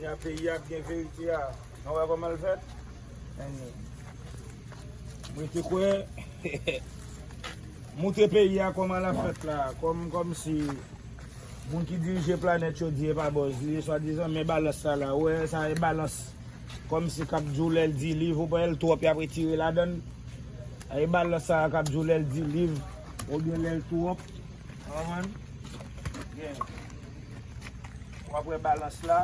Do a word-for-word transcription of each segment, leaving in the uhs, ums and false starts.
A peyi a ap gen verite a. Nou wè kòman l fèt? Ann. Mwen te kwè. Montre peyi a kòman l ap fèt la. Kòm, kòmsi moun ki dirije planèt yo di e pa bòz li ye, swadizan, men balans sa la. Ou wè, sa e balans. Kòmsi k ap di w lè l di liv, ou pran l twòp, y ap retire ladan l. E balans sa k ap di w lè l di liv, oubyen lè l twòp. Ou konprann? Byen. W ap wè balans la.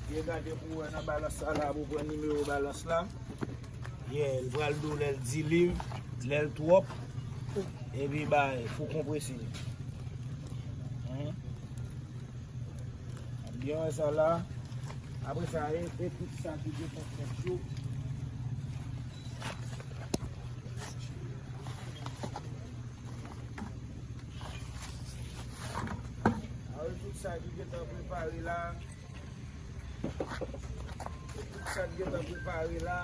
Byen gade pou w wè nan balans sa la, pou w pran nimewo balans la. Yeah, l pral di w lè l di liv, lè l twòp. Epi bay, pou konprese. Hen? Byen wè sa la. Apre sa, e, e tout sa ki gentan fèt yo. Apre tout sa ki gentan prepare la. E tout sa k gentan prepare la.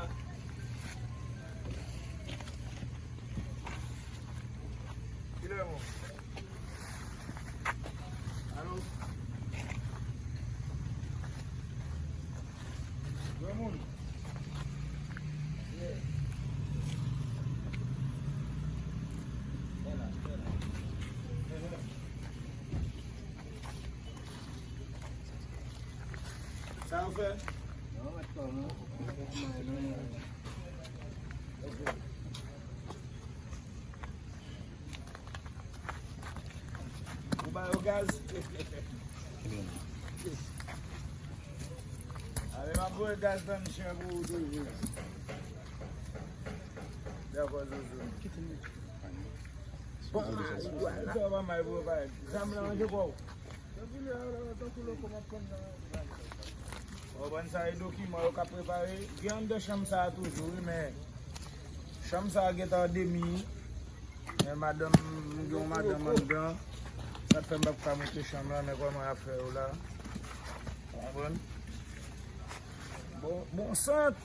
Kilè, mon? Alo? Granmoun? Yeah. Fè la, fè la. Fè la. Sa yo fè? Ou ba yo gaz? Ale, m ap voye gaz nan michè pou ou toujou. Dakò, Zouzou. Bon, sa va mal, bro, bay. Zam nan ranje kò w. Ou konprann sa, e dokiman yo k ap prepare. Gen anndan chanm sa a toujou, wi, men chanm sa a gentan an demi. Men madanm, m gen yon madanm anndan. Sa k fè m p ap ka montre chanm lan, men kòman y ap fè yo la. Ou konprann? Bon, bon sant!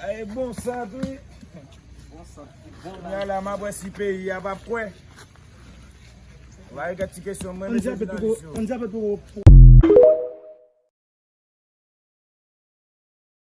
Ay, bon sant, wi! Bon sant, bon. Kounye a la, m ap wè si peyi a p ap kwè. Ann di apèt poko, ann di apèt poko.